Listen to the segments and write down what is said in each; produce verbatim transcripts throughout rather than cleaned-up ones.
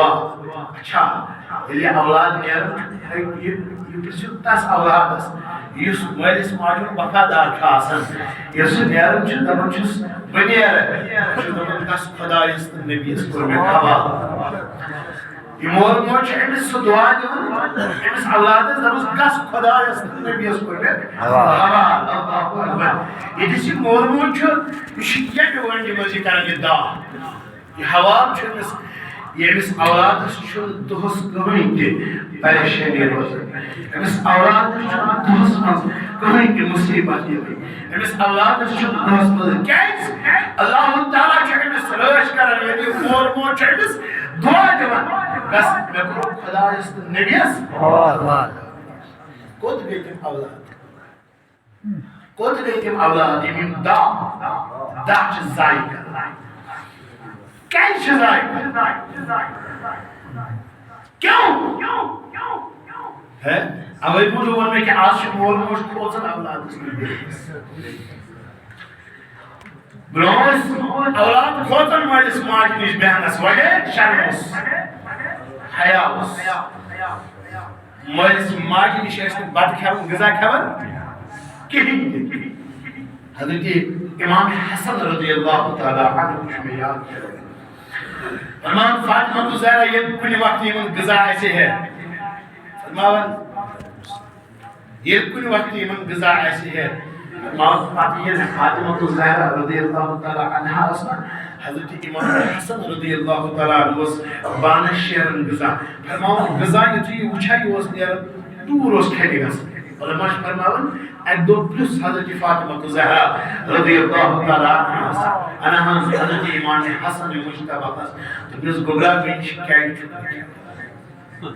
اچھا، ییٚلہِ یہِ اولاد نیران چھُ، یہِ، یہِ پرٛژھِو تس اولادس، یُس مٲلِس ماجہِ ہُنٛد وفادار چھُ آسان، ییٚلہِ سُہ نیران چھُ، دَپان چھُس، "بہٕ نیرٕ۔" یہِ چھُ دَپان، "کس خۄدایس تہٕ نبیَس کوٚر مےٚ حوالہٕ؟" یہِ مول موج چھُ أمِس سُہ دُعا دِوان، أمِس اولادس، دَپُس، "کس خۄدایس تہٕ نبیَس کوٚر مےٚ حوالہٕ؟" اللہ اکبر۔ ییٚتہِ یہِ مول موج چھُ، یہِ چھُ ییٚمہِ وٲنٛجہِ منٛز یہِ کران یہِ دعا۔ یہِ حوالہٕ چھُ أمِس، ییٚمِس اولادس چھُنہٕ دۄہس کٕہٕنۍ تہِ پریشٲنی روزان، أمِس اولادس چھُنہٕ دۄہس منٛز کٕہٕنۍ تہِ مُصیبت یِوان، أمِس اولادس چھُنہٕ دۄہس منٛز، کیازِ؟ اللہ تعالیٰ چھُ أمِس رٲچھ کران، ییٚلہِ یہِ مول موج چھُ أمِس دُعا دِوان، بس مےٚ کوٚر خۄدایس تہٕ نبیَس۔ کوٚت گٔے تِم اولاد؟ کوٚت گٔے تِم اولاد، یِم یِم دَہ، دَہ چھِ ضایع کران؟ کیٛازِ چھِ ضایع کران؟ کیوں؟ ہے، اَوَے موٗجوٗب ووٚن مےٚ کہِ آز چھُ مول موج کھوژان اولادَس نِش۔ برونٛہہ ٲسۍ اولاد کھوژان مٲلِس ماجہِ نِش بیٚہنَس، وجہ شرم اوس، حیا اوس۔ مٲلِس ماجہِ نِش ٲسۍ نہٕ بَتہٕ کھٮ۪وان، غذا کھٮ۪وان کِہیٖنۍ تہِ۔ حضرت امام حسن رضی اللہ تعالیٰ عنہ چھُ مےٚ یاد پٮ۪وان۔ فرمان، فاطمہ تہٕ زہرا ییٚلہِ کُنہِ وقتہٕ یِمن غذا آسہِ ہے، فرماوان، ییٚلہِ کُنہِ وقتہٕ یِمن غذا آسہِ ہے، فرماوان، پتہٕ ییٚلہِ فاطمہ تہٕ زہرا رضی اللہ تعالیٰ عنہا ٲس نا، حضرت امام حسن رضی اللہ تعالیٰ عنہ اوس بانس شیران غذا۔ فرماوان، غذا یُتھُے یہِ وٕچھان، یہِ اوس نیران، دوٗر اوس کھٮ۪نہِ گژھان۔ علماء چھِ فرماوان، اَکہِ دۄہ پرٛژھ حضرت فاطمہ تہٕ زہرا رضی اللہ تعالیٰ عنہَس، عنہَس حضرت امام حسن مجتبیٰ ہَس، دوٚپنَس، "گوٚبرا، مےٚ نِش کیٛازِ چھُکھ نہٕ کھٮ۪وان؟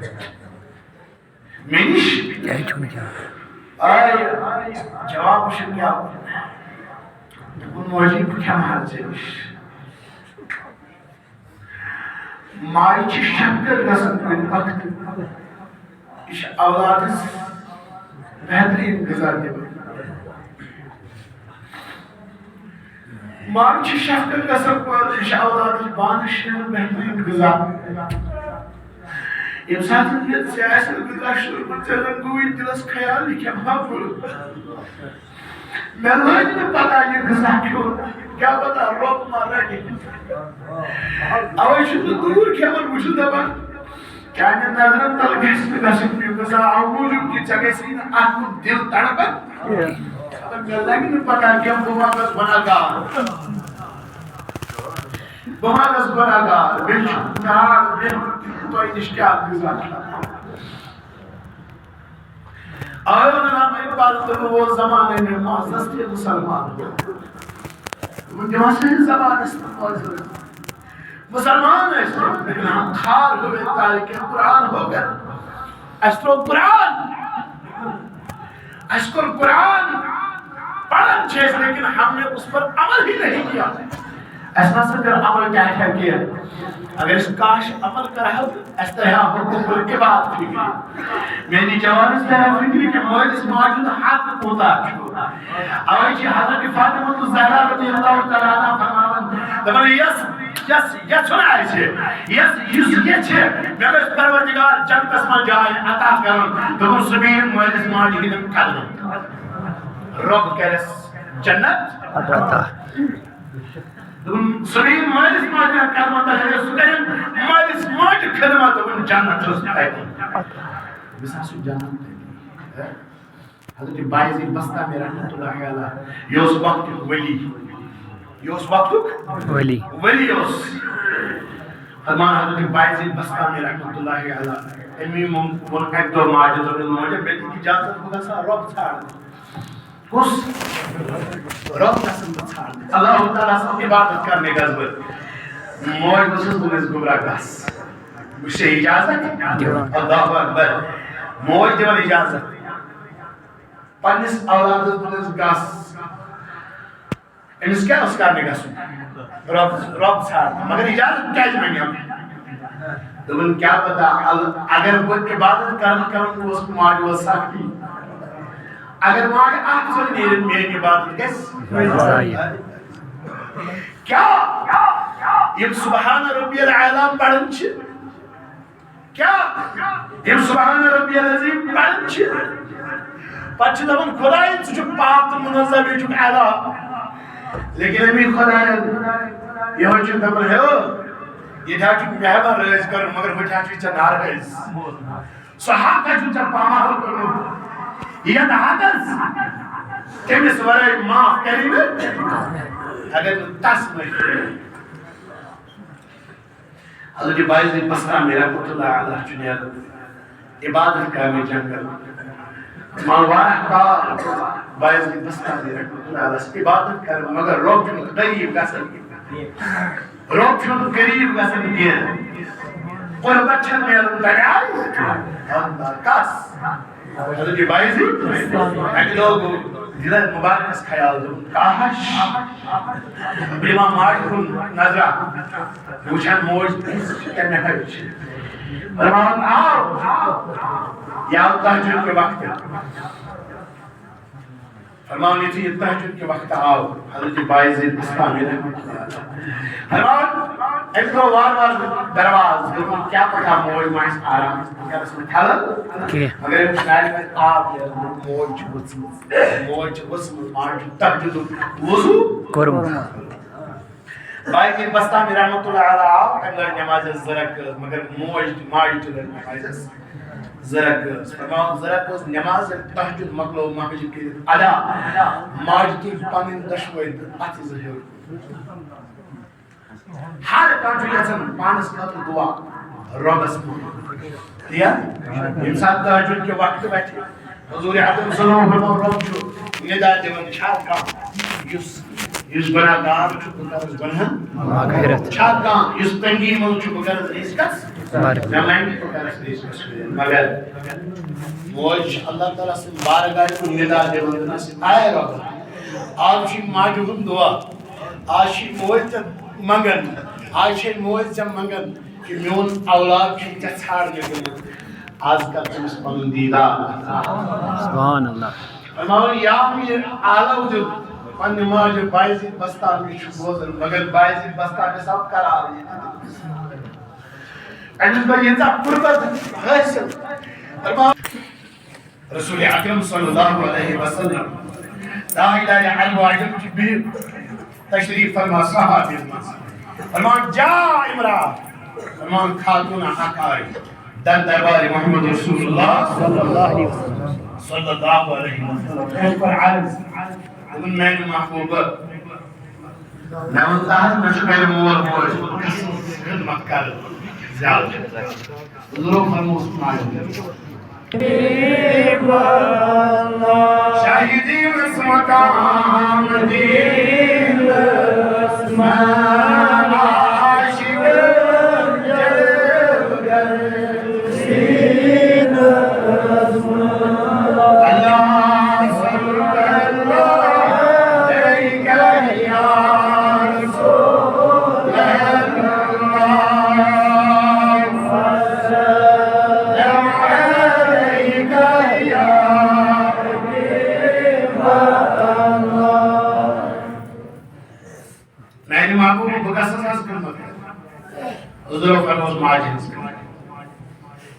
مےٚ نِش کیٛازِ چھُکھ نہٕ کھٮ۪وان؟" آے جواب وٕچھِو کیٛاہ ووٚن۔ دوٚپُن، "موجی، بہٕ کھٮ۪مہٕ ہا ژےٚ نِش۔" ماجہِ چھِ شفقت گژھان کُنہِ وقتہٕ۔ یہِ چھِ اولادس بہتریٖن غذا دِوان۔ ماجہِ چھِ شفقت گژھان پٲدٕ، یہِ چھِ اولادس بانس شیران بہتریٖن غذا۔ ییٚمہِ ساتہٕ یہِ ژےٚ آسہِ نہٕ غذا شوٗرمُت، ژےٚ زن گوٚوُے دِلس خیال، یہِ کھٮ۪مہٕ ہا بہٕ۔ مےٚ لٔج نہٕ پتہ یہِ غذا کھیوٚن، کیٛاہ پتہ رۄب ما رٹہِ۔ اوے چھُس بہٕ دوٗر کھٮ۪وان، بہٕ چھُس دپان، چانٮ۪ن نظرن تل گژھِ نہٕ گژھُن یہِ غذا، اَمہِ موٗجوٗب کہِ ژےٚ گژھی نہٕ اتھ کُن دِل تڑپن۔ مےٚ لگہِ نہٕ پتہ کینٛہہ، بہٕ ما گژھٕ گۄناہ گار۔ بہٕ ما گژھٕ گۄناہ گار، مےٚ چھُ پیار، مےٚ تۄہہِ نِش کیٛاہ غذا کھٮ۪مہٕ۔ آیو نہٕ نام عبادت وول زمانہٕ مےٚ معزز تہِ مسلمان۔ وٕنکیٚنس ہٕنٛدِس زمانس منٛز معزز۔ مسلمان ٲسۍ تِم، لیکن ہم خار ہوئے تارکِ قرآن ہو کر۔ اَسہِ ترٛوو قرآن۔ اَسہِ کوٚر قرآن۔ پڑھان چھِ أسۍ، لیکن ہم نے اس پر عمل ہی نہیں کیا۔ اَسہِ نہ سا کٔر عمل ٹاٹھا کینٛہہ۔ اگر أسۍ کاش عمل کرہو، اَسہِ ترِ ہا حقوق العباد فکرِ۔ میٛانہِ جوانس ترِ ہا فکرِ کہِ مٲلِس ماجہِ ہُنٛد حق کوٗتاہ چھُ۔ اوے چھِ حضرت فاطمہ الزہرا رضی اللہ تعالیٰ عنہا فرماوان، دپان، یۄس، یۄس یژھُن آسہِ، یۄس، یُس یژھِ، مےٚ گژھِ پروردگار جنتس منٛز جاے عطا کرُن۔ دوٚپُن، سُہ بیٚہہِ مٲلِس ماجہِ ہٕنٛدٮ۪ن قدمن۔ رۄب کرٮ۪س جنت عطا۔ دوٚپُن، سُہ بیٚہہِ مٲلِس ماجہِ ہٕنٛدٮ۪ن قدمن تل، ییٚلہِ سُہ کرِ مٲلِس ماجہِ خدمت، دوٚپُن، جنت چھُس تَتی۔ مےٚ سا سُہ جنت تَتی۔ حضرت بایزید بستامی رحمتہ اللہ علیہ، یہِ اوس وقتُک ولی۔ یہِ اوس وقتُک ولی۔ ولی اوس۔ فرمان حضرت بایزید بستامی رحمتہ اللہ علیہ، أمی ووٚن، ووٚن اَکہِ دۄہ ماجہِ، دوٚپُن، "موجہ، مےٚ دِ اجازت، بہٕ گژھٕ ہا رۄب ژھانٛڈنہِ۔" کُس؟ رۄب گژھن بہٕ ژھانٛڈنہِ۔ اللہ تعالیٰ سٕنٛز عبادت کرنہِ گژھٕ بہٕ۔ موج ؤژھٕس، دوٚپنَس، "گوٚبرا، گژھ۔ بہٕ چھُسے اجازت دِوان۔" اللہ اکبر۔ موج دِوان اجازت۔ پننِس اولادس دوٚپنَس، "گژھ۔" أمِس کیٛاہ اوس کرنہِ گژھُن؟ رۄب، رۄب ژھانٛڈنہِ۔ مگر اجازت کیٛازِ منٛگیو؟ دوٚپُن، کیٛاہ پتہ، ال-، اگر بہٕ عبادت کران کران اوس، ماجہِ اوس سختی۔ اگر ماجہِ اکھ زٔنۍ نیرِ، میٛٲنۍ عبادت گژھِ۔ ضایع۔ کیٛاہ؟ یِم سبحان ربی الاعلیٰ پران چھِ، کیٛاہ؟ یِم سبحان ربی العظیم پران چھِ، پتہٕ چھِ دپان، خدایا، ژٕ چھُکھ پاک تہٕ منزہ، بیٚیہِ چھُکھ اعلیٰ۔ لیکن اَمی خدایَن یِہوٚے چھُ دپان، ہے، ییٚتہِ حظ چھُکھ مہمان رٲضۍ کرُن، مگر ہُتہِ حظ چھُے ژےٚ ناراض۔ سُہ حق حظ چھُ ژےٚ پامال کوٚرمُت۔ یَتھ حقس تٔمِس ورٲے معاف کَرِ نہٕ، اگر نہٕ تَس منٛز۔ حضرت باعزِ بسطامی رحمۃ اللہ علیہ چھُ نیران عبادت کرنہِ جنگل۔ ما واریاہ کال باعزِ بسطامی رحمۃ اللہ علیہ عبادت کران، مگر رۄب چھُنہٕ قریب گژھان۔ رۄب چھُنہٕ قریب گژھان کینٛہہ۔ قربت چھَنہٕ میلان تَمہِ آیہِ۔ اللہ کس؟ حضرت باعزِ اَکہِ دۄہ گوٚو دِلہِ مُبارکس خیال، دوٚپُن، کاش، بہٕ دِمہٕ ہا ماجہِ کُن نظرا، بہٕ وٕچھِ ہا موج کِژھ چھِ، کَمہِ آیہِ چھِ۔ فرماوان آو، یہِ آو تہجد کہِ وقتہٕ۔ فرماوان یُتھُے یہِ تہجد کہِ وقتہٕ آو، حضرت باعزِ بسطامی رحمۃ اللہ علیہ۔ فرماوان، أمۍ ترٛوو وارٕ وارٕ دروازٕ، دوٚپُن، کیٛاہ پَتہ موج ما آسہِ آرام، بہٕ کَرَس نہٕ خلل۔ کینٛہہ۔ مگر أمِس نالہِ منٛز آب نیران، موج چھِ ؤژھمٕژ، موج چھِ ؤژھمٕژ، ماجہِ چھُ تہجدُک وضو کوٚرمُت۔ باعزِ بسطامی رحمۃ اللہ علیہ آو، تَمہِ دۄہ نٮ۪مازِ زٕ رکعت، مگر موج تہٕ ماجہِ تہِ لٔج نٮ۪مازِ زٕ رکعت۔ فرماوان زٕ رکعت نٮ۪ماز، ییٚلہِ تہجد مۄکلو ماجہِ کٔرِتھ ادا، ماجہِ تُلۍ پنٕنۍ دۄشوے تہٕ اَتھٕ زٕ ہیوٚر۔ ہر کانٛہہ چھُ یژھان پانس خٲطرٕ دعا رۄبس منٛز۔ تی ہا؟ ییٚمہِ ساتہٕ تہجد کہِ وقتہٕ وتھِ، حضور اکرم صلی اللہ علیہ وسلم فرماوان، رۄب چھُ ندا دِوان، چھا کانٛہہ یُس، یُس گناہگار چھُ، بہٕ کرس گناہن؟ مغفرت۔ چھا کانٛہہ یُس تنگی منٛز چھُ، بہٕ کرس رزقس؟ بر۔ مےٚ منگہِ، بہٕ کرس رزقس؟ مگر موج چھِ اللہ تعالیٰ سٕنٛدِ بارگاہہِ کُن ندا دِوان، دَپان، آے رۄب، آز چھُ ماجہِ ہُنٛد دۄہ، آز چھِ موج ژےٚ منگان، آز چھِ موج ژےٚ منگان۔ کہ میون اولاد چھُ ژےٚ ژھانڈنہِ گوٚمُت، آز کر تٔمِس پنُن دیدار۔ سبحان اللہ۔ فرماوان، یا میر عالم دیُت پننہِ ماجہِ باعزِ بسطامی چھُ بوزان، مگر باعزِ بسطامی صاحب قرار ییٚتہِ۔ أمِس گوٚو ییٖژاہ قربت حٲصِل۔ فرماوان، رسول اکرم صلی اللہ علیہ وسلم تاجدار عرب و عجم چھِ بِہِتھ تشریف فرما صحابی منٛز۔ فرمان، جا امرا، فرمان، خاتون اکھ آیہِ در دربار محمد رسول اللہ صلی اللہ علیہ وسلم۔ صلی اللہ علیہ وسلم۔ أمۍ کوٚر عرض، دوٚپُن، میانہِ محبوبہ، مےٚ ووٚن تۄہہِ، مےٚ چھُ میانہِ مول موج خدمت کرٕنۍ زیادٕ۔ حضور فرموس ماجہِ۔ شاہدی مقام دینس منٛز عاشق جلوگر سینس منٛز۔ اللہ صلی اللہ علیہ یا رسول اللہ۔ میانہِ محبوبہٕ، بہٕ گژھس حظ خدمت کرنہِ۔ حضورو فرموس ماجہِ ہٕنٛز خدمت۔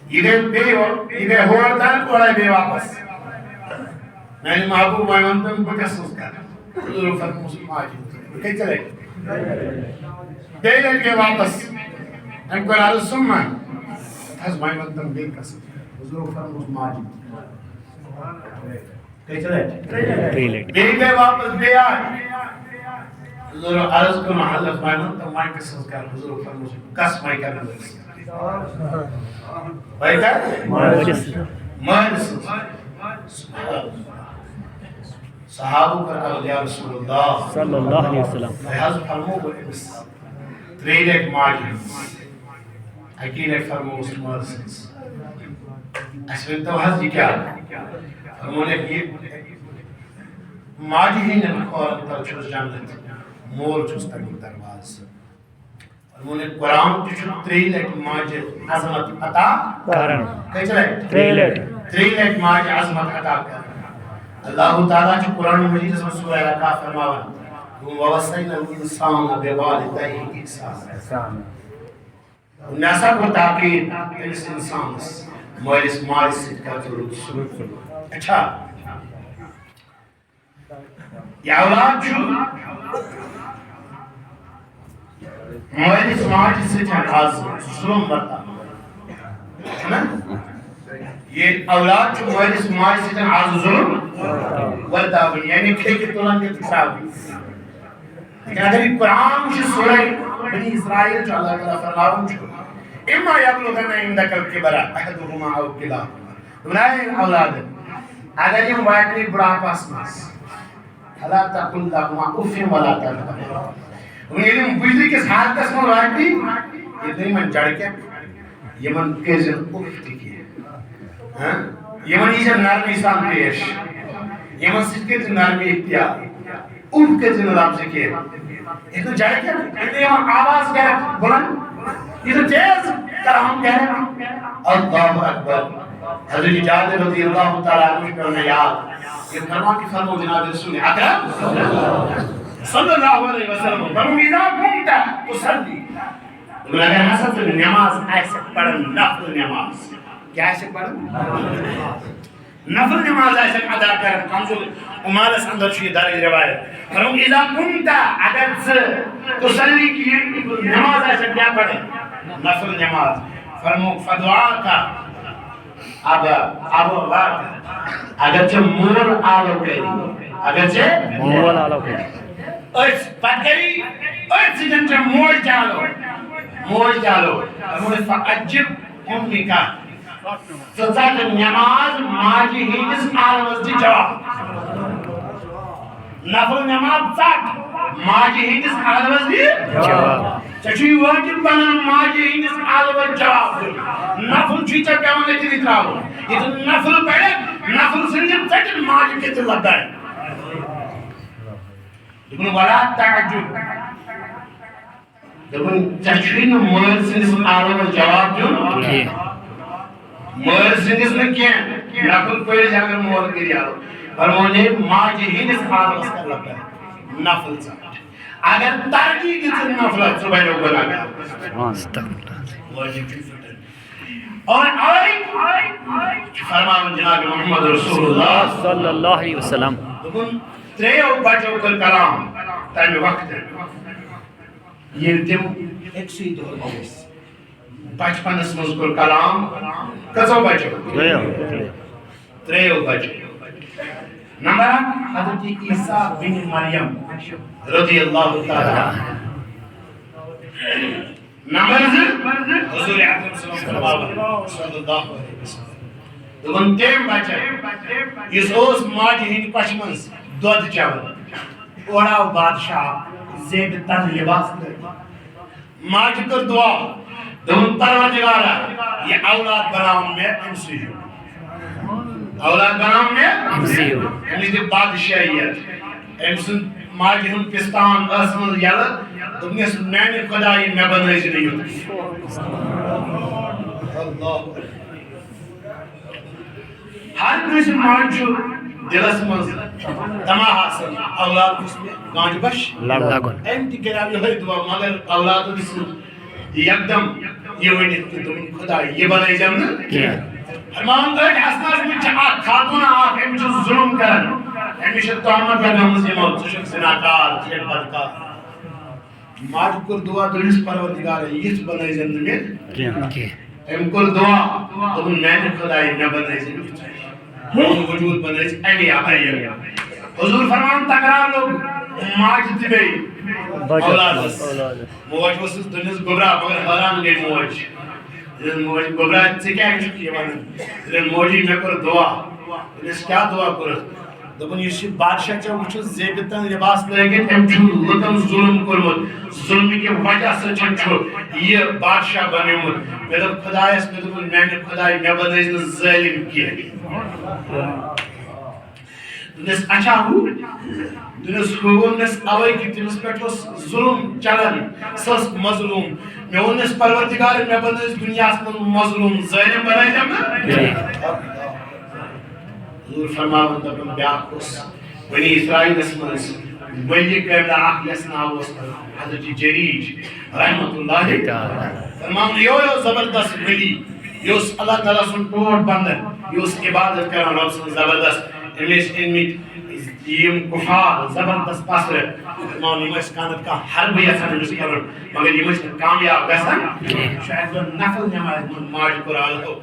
یہِ گٔے بیٚیہِ، یہِ گٔے ہور تام، اورے بیٚیہِ واپس۔ میانہِ محبوب، وۄنۍ وَن تہٕ بہٕ کیٛاہ چھُس کران؟ حضوٗرو فرمووُس، ماجہِ ہُنٛد ذِکِر۔ کٔژِ لَٹہِ؟ بیٚیہِ لَٹہِ گٔے واپس۔ أمۍ کوٚر عرض، ثم؟ حض، وۄنۍ وَن تہٕ بیٚیہِ کیٛاہ چھُس کران؟ حضوٗرو فرمووُس، ماجہِ ہُنٛد ذِکِر۔ کٔژِ لَٹہِ؟ ترٛیٚیہِ لَٹہِ۔ بیٚیہِ گٔے واپس، بیٚیہِ آے۔ حضوٗرو عرض کوٚرُن، حضرت، وۄنۍ وَن تہٕ وۄنۍ کیٛاہ چھُس کران؟ حضوٗرو فرمووُس، گژھ وۄنۍ کران ذِکِر۔ وۄنۍ کر؟ مٲلِس۔ مٲلِس۔ سبحان اللہ۔ صحابو کٔر عرض، یا رسول اللہ، صلی اللہ علیہ وسلم۔ تۄہہِ حض فرموو أمِس ترٛیٚیہِ لٹہِ ماجہِ ہٕنٛز، اَکی لٹہِ فرمووُس مٲلۍ سٕنٛز۔ اَسہِ ؤنۍتو حض، یہِ کیٛاہ؟ فرموونکھ، یہِ ماجہِ ہٕنٛدٮ۪ن کھورن تل چھُس جنت، مول چھُس تَمیُک دروازٕ۔ فرموونکھ، قرآن تہِ چھُ ترٛیٚیہِ لٹہِ ماجہِ عظمت عطا کران۔ کٔژِ لٹہِ؟ ترٛیٚیہِ لٹہِ۔ ترٛیٚیہِ لٹہِ ماجہِ عظمت عطا کران۔ اللہ تعالیٰ چھُ قرآن مجیدس منٛز سورہ الکہف فرماوان، وَوَصَّيْنَا الْإِنسَانَ بِوَالِدَيْهِ إِحْسَانًا۔ مےٚ ہسا کوٚر تاکید أمِس اِنسانَس، مٲلِس ماجہِ سۭتۍ کَر ژٕ رُت سلوٗک۔ اچھا، یہِ اولاد چھُ مٲلِس ماجہِ سۭتۍ آز ظُلُم ورتاوان۔ چھُنہ؟ یہِ اولاد چھُ مٲلِس ماجہِ سۭتۍ آز ظُلُم ورتاوان، یعنی ٹھیکہٕ تُلان تہٕ پھِسراوان۔ لیکن اگر یہِ قرآن چھُ، سورہ بنی اسرائیل چھُ، اللہ تعالیٰ فرماوان چھُ، "اما یبلغن عندک الکبر احدہما او کلاہما۔" دوٚپُن، اے اولاد، اگر یِم واتنہِ بُڑھاپس منٛز، فلا تقل لہما اف ولا تنہرہما۔ دوٚپُن، ییٚلہِ یِم بُجرِ کِس حالتس منٛز واتنہِ، ییٚلہِ نہٕ یِمن جڑکٮ۪کھ، یِمن کٔرۍ زٮ۪ن اُف تہِ کینٛہہ۔ ہاں؟ یِمن یی زٮ۪ن نرمی سان پیش۔ یِمن سۭتۍ کٔرۍ زِ نرمی اختیار۔ اُف کٔرۍ زِ نہٕ لفظ کینٛہہ۔ ییٚلہِ نہٕ جڑکٮ۪کھ، ییٚلہِ نہٕ یِمن آواز کرکھ بُلند، یہِ نہٕ تیز کرہم کرکھ۔ اللہ اکبر۔ حضرت جابر رضی اللہ تعالیٰ عنہ چھُ پٮ۪وان مےٚ یاد۔ یہِ فرمان تہِ فرموو جناب رسول اکرم صلی اللہ علیہ وسلم۔ فرموو، اذا قمت تصلی۔ دوٚپُن، اگر ہسا ژٕ نماز آسکھ پران، نفل نماز۔ کیٛاہ آسکھ پران؟ نفل نماز آسکھ ادا کران۔ کنز العمالس اندر چھُ یہِ درج روایت۔ فرموو، اذا قمت، اگر ژٕ تصلی کی نماز آسکھ کیٛاہ پران؟ نفل نماز۔ فرموو، فدعاک اب، اب وقت۔ اگر ژےٚ مول آلو کری، اگر ژےٚ مول آلو کری۔ أتھۍ پتہٕ کری، أتھۍ سۭتۍ ژےٚ موج تہِ آلو، موج تہِ آلو۔ فرموو، فعجب امک۔ ژٕ ژٹ نماز ماجہِ ہٕنٛدِس آلوس دِ جواب۔ نفل نماز ژٹ، ماجہِ ہٕنٛدِس آلوس دِ جواب۔ ژےٚ چھُے وٲجِب بنان ماجہِ ہٕنٛدِس آلوس جواب دیُن۔ نفل چھُے ژےٚ پٮ۪وان أتی ترٛاوُن۔ ییٚلہِ نفل پرکھ، نفل سٕنٛدِ ژٹن ماجہِ کِتھ لبیک۔ دوٚپُن، ولا تعجب۔ دوٚپُن، ژےٚ چھُے نہٕ مٲلۍ سٕنٛدِس آلوس جواب دیُن کینٛہہ۔ مٲلۍ سٕنٛدِس نہٕ کینٛہہ، نفل پٔرِتھ اگر مول کٔرِتھ آلو۔ فرمونے، ماجہِ ہٕنٛدِس آلوس کر لبیک، نفل ژٹ۔ اگر ترجیح دِژٕن نفلس، ژٕ بنیو گناہگار۔ واجب چھُ پھٹان۔ اور آئی فرمان جناب محمد رسول اللہ۔ صلی اللہ علیہ وسلم۔ دوٚپُن، ترٛیٚیو بچو کٔر کلام تمہِ وقتہٕ۔ ییٚلہِ تِم أکسٕے دۄہَس منٛز بچپنس منٛز کوٚر کلام کٔژو بچو؟ ترٛیٚیو۔ ترٛیٚیو بچو۔ نمبر اکھ، حضرت عیسیٰ بن مریم رضی اللہ تعالیٰ عنہ۔ نمبر زٕ، حضور اکرم صلی اللہ علیہ وسلم۔ دوٚپُن، تٔمۍ بچن، یُس اوس ماجہِ ہٕنٛدِ کۄچھِ منٛز دۄد چٮ۪وان، اورٕ آو بادشاہ زیبہِ تن لباس لٲگِتھ۔ ماجہِ کٔر دُعا، دوٚپُن، پروردگارا، یہِ اولاد بناوُن مےٚ أمۍ سٕے ہیوٗ۔ اولاد بناوُن مےٚ أمۍ سٕے ہیوٗ۔ أمِس دِ بادشاہیت۔ أمۍ سُنٛد ماجہِ ہُنٛد پِستان ٲس منٛز یَلہٕ، دوٚپنَس، میٛانہِ خۄدایہِ، مےٚ بنٲوزِ نہٕ یُتھ۔ اللہ۔ ہر کٲنٛسہِ ماجہِ چھُ دِلس منٛز طمع آسان، اولاد گوٚژھ مےٚ گانٛجہِ بش لگُن۔ أمۍ تہِ کریو یِہوٚے دُعا، مگر اولادن دِژ نہٕ یکدم یہِ ؤنِتھ تہِ، دوٚپُن، خۄداے، یہِ بنٲیزٮ۪م نہٕ کینٛہہ۔ فرمان، أتھۍ اثناہس منٛز چھِ اکھ خاتوٗن اکھ، أمِس چھُ ظُلُم کران، أمِس چھِ تہمت لگٲمٕژ یِمو، ژٕ چھُکھ زِناکار، ژٕ چھُکھ بدکار۔ ماجہِ کوٚر دُعا، دوٚپنَس، پروردگارا، یِژھ بنٲیزٮ۪م نہٕ مےٚ کینٛہہ۔ أمۍ کوٚر دُعا، دوٚپُن، میٛانہِ خۄدایہِ، مےٚ بنٲیزِ یِژھٕے۔ میون وجوٗد بنٲیزِ اَمی آیہِ۔ حضور فرمان، تکرار لوٚگ، ماجہِ تہِ بیٚیہِ بچس اولادس۔ اولادس۔ موج ؤژھٕس، دوٚپنَس، گوٚبرا، مگر حٲران گٔے موج۔ دوٚپنَس، موج، گوٚبرا، ژٕ کیٛازِ چھُکھ یہِ وَنان؟ دوٚپنَس، موجی، مےٚ کوٚر دُعا۔ دوٚپنَس، کیٛاہ دُعا کوٚرُتھ؟ دوٚپُن، یُس یہِ بادشاہ ژےٚ وٕچھُتھ زیبہِ تن لباس لٲگِتھ، أمۍ چھُ لُکن ظُلُم کوٚرمُت۔ ظُلمہٕ کہِ وجہ سۭتۍ چھُ یہِ بادشاہ بنیومُت۔ مےٚ دوٚپ خۄدایس، مےٚ دوٚپُن، میانہِ خۄدایہِ، مےٚ بنٲیزِ نہٕ ظٲلِم کینٛہہ۔ دوٚپنَس، اچھا ہُہ؟ دوٚپنَس، ہُہ ووٚننَس اَوَے کہِ تٔمِس پٮ۪ٹھ اوس ظُلُم چلان، سۄ ٲس مظلوٗم۔ مےٚ ووٚننَس، پروردگار، مےٚ بنٲیزِ دُنیاہَس منٛز مظلوٗم، ظٲلِم بنٲیزٮ۪م نہٕ؟ حضور فرماوان دَپان، بیٛاکھ اوس بنی اسرائیلس منٛز ولی کاملہ اکھ، یس ناو اوس حضرت جریج رحمت اللہ علیہ۔ فرماوان، یہِ اوس زبردست ولی، یہِ اوس اللہ تعالیٰ سُنٛد ٹوٹھ بندن، یہِ اوس عبادت کران رب سٕنٛز زبردست۔ أمۍ ٲسۍ أنۍمٕتۍ یِم کفار زبردست پسرٕ۔ فرماوان، یِم ٲسۍ کانٛہہ نتہٕ کانٛہہ حربہٕ یژھان أمِس کرُن، مگر یِم ٲسۍ نہٕ کامیاب گژھان۔ شاید زن نفل نمازِ منٛز ماجہِ کوٚر آلو۔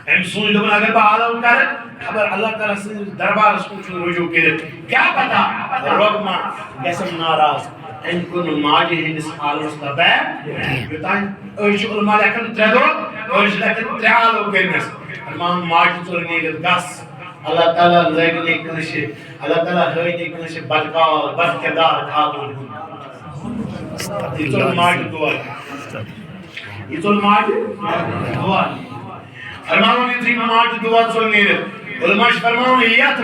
أمۍ سوٗنٛچ، دوٚپُن، اگر بہٕ آلو کرٕ، خبر اللہ تعالیٰ سٕنٛدِس دربارس کُن چھُنہٕ رجوع کٔرِتھ۔ کیٛاہ پتہ، رۄب ما گژھٮ۪م ناراض۔ أمۍ کوٚر نہٕ ماجہِ ہٕنٛدِس آلوس لبیک۔ یوٚتام أڑۍ چھِ علماء لیکھان ترٛےٚ دۄہ، أڑۍ چھِ لیکھان ترٛےٚ آلو کٔرمَس۔ فرماوان، ماجہِ ژوٚل نیٖرِتھ گس۔ اللہ تعالیٰ لٲگۍ نہٕ کٲنٛسہِ، اللہ تعالیٰ ہٲوۍ نہٕ کٲنٛسہِ بدکار، بدکردار خاتوٗن ہُنٛد۔ یہِ ژوٚل ماجہِ دۄد۔ یہِ ژوٚل ماجہِ دۄد۔ فرماوان، یُتھُے ماجہِ دۄد ژوٚل نیٖرِتھ، علماء چھِ فرماوان، یَتھ،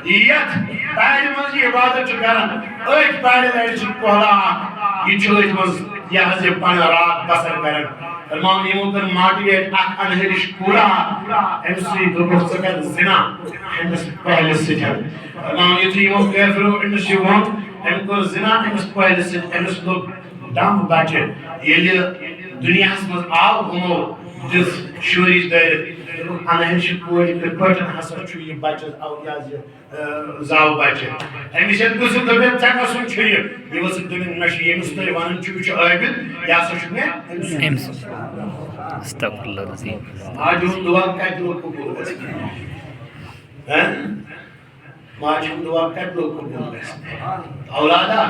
یَتھ پارِ منٛز یہِ عبادت چھُ کران، أتھۍ پارِ لَرِ چھُ کوہلا اکھ، یہِ چھُ أتھۍ منٛز یہِ حظ یہِ پنٕنۍ رات بسر کران۔ فرماوان، یِمو کٔر motivate اکھ انہرِش کوٗرا، أمِس سۭتۍ دوٚپُکھ، ژٕ کر زِنا أمِس پہلِس سۭتۍ۔ فرماوان، یُتھُے یِمو کٲفرو أمِس یہِ ووٚن، أمۍ کوٚر زِنا أمِس پہلِس سۭتۍ، أمِس لوٚگ دم بچہِ۔ ییٚلہِ دُنیاہَس منٛز آو، ہُمو دِژ شُرِچ دٲرِتھ۔ دوٚپُکھ، انہرِش کورِ کِتھ پٲٹھۍ ہسا چھُ یہِ بچہِ، او، یہِ حظ یہِ، اَ، زاو بچہِ۔ أمِس ییٚلہِ پرٛژھُکھ، دوٚپُن، ژےٚ کَسُن چھُ یہِ؟ یہِ ؤژھٕکھ دوٚپُن، مےٚ چھُ ییٚمِس تُہۍ وَنان چھِو، یہِ چھُ عٲبِد، یہِ ہسا چھُ مےٚ أمۍ سُنٛد۔ أمۍ سُنٛد۔ استغفر اللہ العظیم۔ ماجہِ ہُنٛد دُعا کَتہِ لوٚگ قبوٗل گژھُن؟ ہہ؟ ماجہِ ہُنٛد دُعا کَتہِ لوٚگ قبوٗل گژھُن؟ اولادا،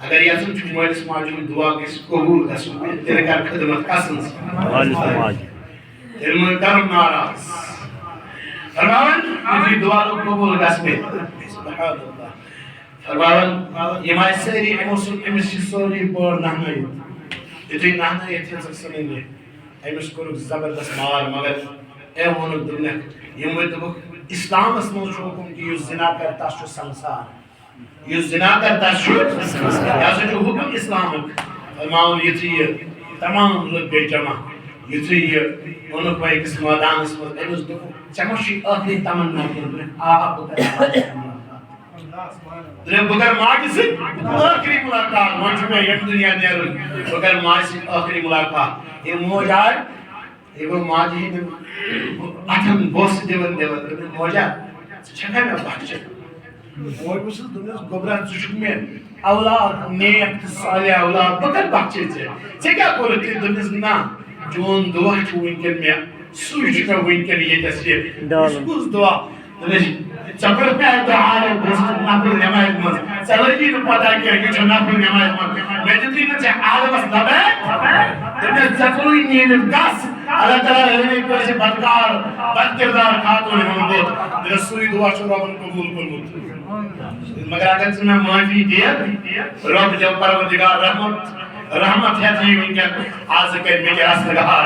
اگر یژھان چھُ مٲلِس ماجہِ ہُنٛد دُعا گژھِ قبوٗل گژھُن، تیٚلہِ کر خدمت کسٕنٛز؟ مٲلِس تہٕ ماجہِ۔ تیٚلہِ مہٕ کرُن ناراض۔ فرماوان، یُتھُے دُعا لوٚگ قبوٗل گژھنہِ۔ سبحان اللہ۔ فرماوان، یِم آیہِ سٲری، یِمو سُہ، أمِس چھِ سورُے پٲر نہنٲیِتھ۔ یُتھُے نہنٲیِتھ ہیٚژٕکھ سُہ نِنہِ، أمِس کوٚرُکھ زبردست مار، مگر أمۍ ووٚنُکھ، دوٚپنَکھ، یِموٕے دوٚپُکھ، اِسلامَس منٛز چھُ حُکُم کہِ یُس زِنا کَرِ، تَس چھُ سنگسار۔ یُس زِنا کَرِ، تَس چھُ، یہِ ہسا چھُ حُکُم اِسلامُک۔ فرماوُن، یُتھُے یہِ تمام لُکھ گٔے جمع، یُتھُے یہِ اوٚنُکھ وۄنۍ أکِس مٲدانَس منٛز، أمِس دوٚپُکھ، ژےٚ ما چھُے ٲخری تمنا کینٛہہ؟ دوٚپُن، آ، بہٕ کَرٕ ماجہِ سۭتۍ مُلاقات۔ دوٚپُن، بہٕ کَرٕ ماجہِ سۭتۍ ٲخری مُلاقات، وۄنۍ چھُ مےٚ ییٚمہِ دُنیا نیرُن، بہٕ کَرٕ ماجہِ سۭتۍ ٲخری مُلاقات۔ ییٚلہِ موج آے، یہِ گوٚو ماجہِ ہٕنٛدٮ۪ن اَتھن بوسہٕ دِوان دِوان۔ دوٚپُن، موجا، ژٕ چھَکھا مےٚ بخچان؟ موج وٕچھُس، دوٚپنَس، گوٚبرا، ژٕ چھُکھ مےٚ اولاد، نیک تہٕ صالح اولاد، بہٕ کَتہِ بخچے ژےٚ؟ ژےٚ کیٛاہ کوٚرُتھ تٔمۍ؟ دوٚپنَس، نہ، چون دُعا چھُ وٕنکٮ۪ن مےٚ، سُے چھُ مےٚ وٕنکٮ۪ن ییٚتٮ۪س یہِ۔ ڈالُن۔ یہِ کُس دُعا؟ دوٚپنَس، ژےٚ کوٚرُتھ مےٚ اَکہِ دۄہ عالم، بہٕ اوسُس نفل نٮ۪مازِ منٛز، ژےٚ لٔگی نہٕ پتہ کینٛہہ، یہِ چھُ نفل نٮ۪مازِ منٛز۔ مےٚ دیُتُے نہٕ ژےٚ عالمس لبیک۔ دوٚپنَس، ژےٚ ژوٚلُے نیٖرِتھ گژھ۔ اللہ تعالیٰ ہٲوِن کٲنٛسہِ بدکار، بدکردار خاتوٗن ہُنٛد بُتھ۔ دوٚپنَس، سُے دُعا چھُ رۄبن قبوٗل کوٚرمُت۔ مگر اگر ژٕ مےٚ معٲفی دِیَکھ، رۄب دِیَو پروردگار رحمت، رحمت ہٮ۪تھ یی وٕنکٮ۪ن، آز کَرِ مےٚ کیٛاہ رَسنہٕ گار۔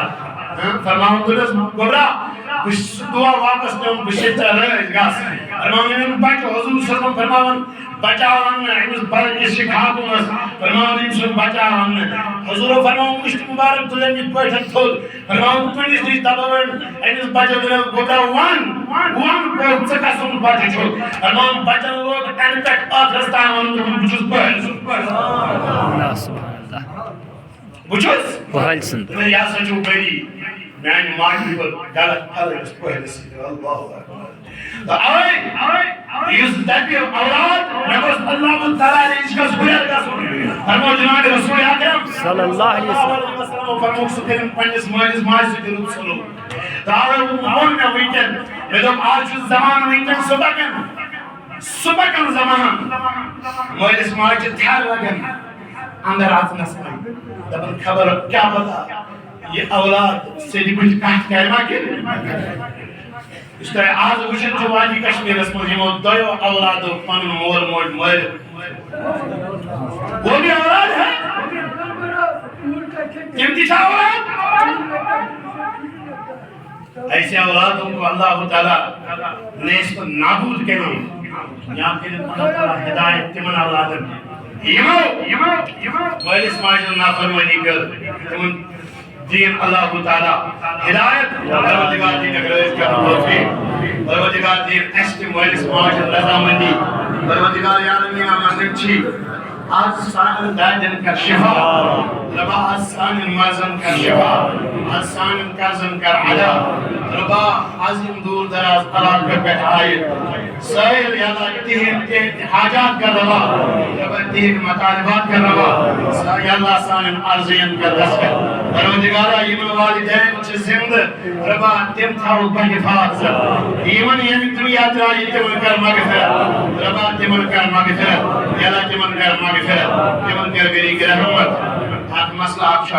ہاں، فرماوُن دوٚپنَس، گوٚبرا، بہٕ چھُس سُہ دُعا واپس نِوان، بہٕ چھُس ژےٚ رٲضۍ گژھ۔ فرماوُن، یِمَن بَچہٕ حضوٗر صٲبَن فرماوان، بچاوان نہٕ أمِس بَ-، یُس یہِ خاتوٗنَس فرماوان، أمۍ سُنٛد بچاوان نہٕ۔ حضوٗرو فرماوُن، مُشتہِ مُبارک تُلِن یِتھ پٲٹھۍ تھوٚد۔ فرماوُن، کُنِس نِش دبٲوٕن أمِس بَچَس، دوٚپُن، گوٚبرا، وَن، وَن، ژٕ کَس سُنٛد بَچہٕ چھُکھ؟ فرماوُن، بَچَن لوگ اَنہِ پٮ۪ٹھ ٲخرَس تام وَنُن، دوٚپُن، بہٕ چھُس پٲرۍ سُنٛد۔ اللہ سبحان اللہ۔ بہٕ چھُس۔ پہلۍ سُنٛد۔ دوٚپُن، یہِ ہسا چھُ ؤری میٛانہِ ماجہِ ہُنٛد غلط پھل أمِس پہلِس سۭتۍ۔ اللہ اکبر۔ تہٕ اَوَے یُس دَپہِ اولاد، مےٚ گوٚژھ اللہ تعالیٰ رِزقَس ہُرٮ۪ر گژھُن۔ فرموو جناب رسول اکرم صلی اللہ علیہ وسلم۔ صلی اللہ علیہ وسلم فرموو، سُہ کٔرِن پنٛنِس مٲلِس ماجہِ سۭتۍ رُت سلوٗک۔ تہٕ اَوَے ووٚن مےٚ وٕنکٮ۪ن، مےٚ دوٚپ، آز چھُ زمانہٕ وٕنکٮ۪ن صُبحَن، صُبحَن زمانہٕ۔ مٲلِس ماجہِ چھِ تھَر لگان اندر اژنس منٛز۔ دپان خبر کیٛاہ پتہ یہِ اولاد سیٚدِ بٕتھِ کتھ کرِ ما کِنہٕ؟ یُس تۄہہِ آز وٕچھان چھِو وادی کشمیرس منٛز یِمو دۄیو اولادو پنُن مول موج مٲرِتھ۔ وہ بھی اولاد ہے؟ تِم تہِ چھا اولاد؟ ایسے اولادوں کو اللہ تعالیٰ نیست و نابود کرن۔ یا پھر اللہ تعالیٰ ہدایت تمن اولادن۔ یمو، یمو، یمو مٲلِس ماجہِ ہٕنٛز نافرمٲنی کٔر، تمن دِیِن اللہ تعالیٰ ہدایت۔ پروردگار دِیِن رٲضۍ کرنُک توفیق۔ پروردگار دِیِن اسہِ تہِ مٲلِس ماجہِ ہٕنٛز رضامندی۔ پروردگار عالمین منٛگان چھی از سانٮ۪ن دادٮ۪ن کر شفا۔ رۄبا، از سانٮ۪ن مازن کر شفا۔ از سانٮ۪ن قرضن کر ادا۔ رۄبا، از یِم دوٗر دراز علاقہٕ پٮ۪ٹھ آیہِ سٲیِل، یا اللہ، تِہِنٛد، تِہِنٛدۍ حاجات کر روا۔ رۄبا، تِہِنٛدۍ مطالبات کر روا۔ سا-، یا اللہ، سانٮ۪ن عرضن کر دستگیر۔ پروردگارا، یِمن والدین چھِ زِندٕ، رۄبا، تِم تھاوُکھ بحفاظت۔ یِمن ییٚمہِ دُنیا درٛایہِ، تِمن کر مغفرت۔ رۄبا، تِمن کر مغفرت۔ یا اللہ، تِمن کر مغفرت۔ تِمن کر گریٖک رحمت۔ اکھ مسلہٕ اکھ چھُ